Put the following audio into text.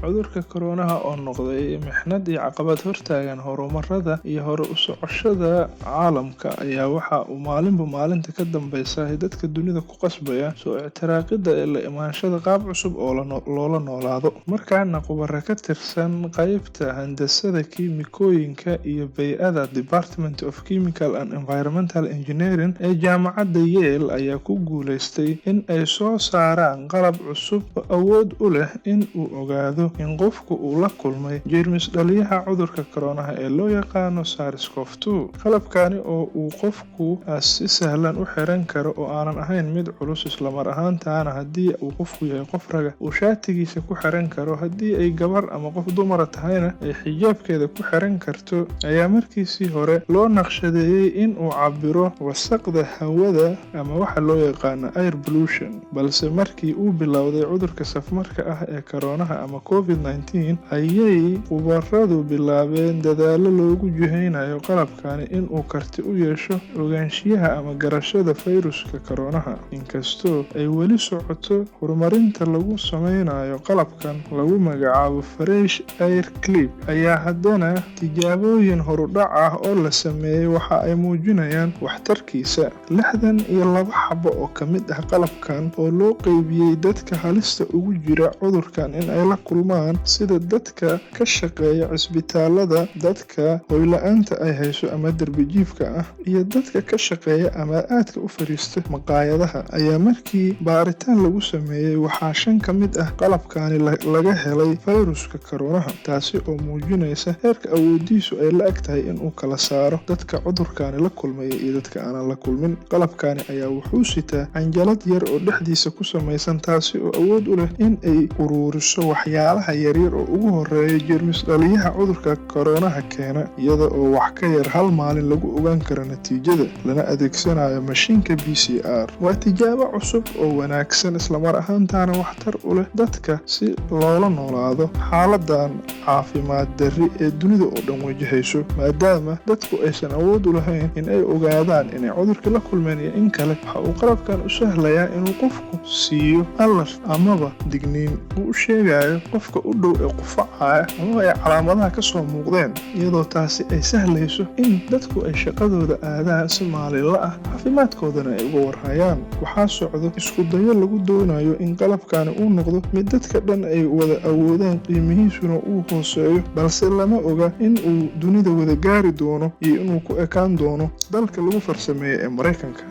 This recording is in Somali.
Cudurka Koronaha oo noqday mixnad iyo caqabad hortaagan horumarada iyo hore u socoshada caalamka ayaa waxa uu maalinba maalinta ka dambeysa dadka dunida ku qasbaya soo ictiraaqida ee la imaanshada qaab cusub oo loola noolaado. Markaana khubaro ka tirsan qaybta handasada kiimikooyinka iyo bey'ada, Department of Chemical and Environmental Engineering, ee jaamacadda Yale ayaa ku guuleystay in ay soo saaraan qalab cusub oo awood u leh in uu ogaado in qofku uu la kulmay jeermis dhaliyaha cudurka koronaha ee loo yaqaano SARS-CoV-2. Qalabkani oo uu qofku si sahlan u xiran karo oo aanan ahayn mid culus, isla mar ahaantaana haddii uu qofku yahay qof raga uu shaatigiisa ku xiran karo, haddii ay gabar ama qof dumara tahayna ay xijaabkeeda ku xiran karto, ayaa markiisii hore loo naqshadeeyay in uu cabbiro wasaqda hawada ama waxa loo yaqaano air pollution. Balse markii uu bilowday cudurka safmarka ah ee koronaha ama COVID-19 ayay khubaradu bilaabeen dadaallo loogu jihaynayo qalabkani in uu karti u yeesho ogaanshiyaha ama garashada fayruska koronaha. Inkastoo ay weli socoto horumarinta lagu sameynayo qalabkan lagu magacaabo Fresh Air Clip, ayaa haddana tijaabooyin horudhac ah oo la sameeyay waxa ay muujinayaan waxtarkiisa. 62 xabo oo ka mid ah qalabkan oo loo qeybiyey dadka halista ugu jira cudurkan in ay la kulmaan, sida dadka ka shaqeeya cisbitaalada, dadka hoy la'aanta ay hayso ama derbi jiifka ah, iyo dadka ka shaqeeya ama aadka u fariista maqaayadaha, ayaa markii baaritaan lagu sameeyey waxaa 5 ka mid ah qalabkani laga helay fayruska koronaha, taasi oo muujinaysa heerka awoodiisu ay la eg tahay in uu kala saaro dadka cudurkani la kulmaya iyo dadka aanan la kulmin. Qalabkani ayaa wuxuu sitaa canjalad yar oo dhexdiisa ku samaysan, taasi oo awood u leh in ay uruuriso waxyaalaha yaryar oo ugu horeeya jeermis dhaliyaha cudurka koronaha keena, iyada oo wax ka yar hal maalin lagu ogaan karo natiijada, lana adeegsanayo mashiinka PCR. Waa tijaabo cusub oo wanaagsan, islamar ahaantaana waxtar u leh dadka si loola noolaado xaaladan caafimaad darri ee dunida oo dhan wajahayso, maadaama dadku aysan awood u lahayn in ay ogaadaan inay cudurkii la kulmeen iyo in kale. Waxa uu qalabkan u sahlayaa inuu qofku siiyo alert amaba digniin uu u sheegayo qofka u dhow ee qufacaya amaba ay calaamadaha ka soo muuqdeen, iyadoo taasi ay sahlayso in dadku ay shaqadooda aadaan si maalinla ah, caafimaadkoodana ay uga warhayaan. Waxaa socdo isku dayo lagu doonayo in qalabkani uu noqdo mid dadka dhan ay wada awoodaan, qiimihiisuna uu hooseeyo, balse lama oga in uu dunida wada gaari doono iyo inuu ku ekaan doono dalka lagu farsameeyo ee Maraykanka.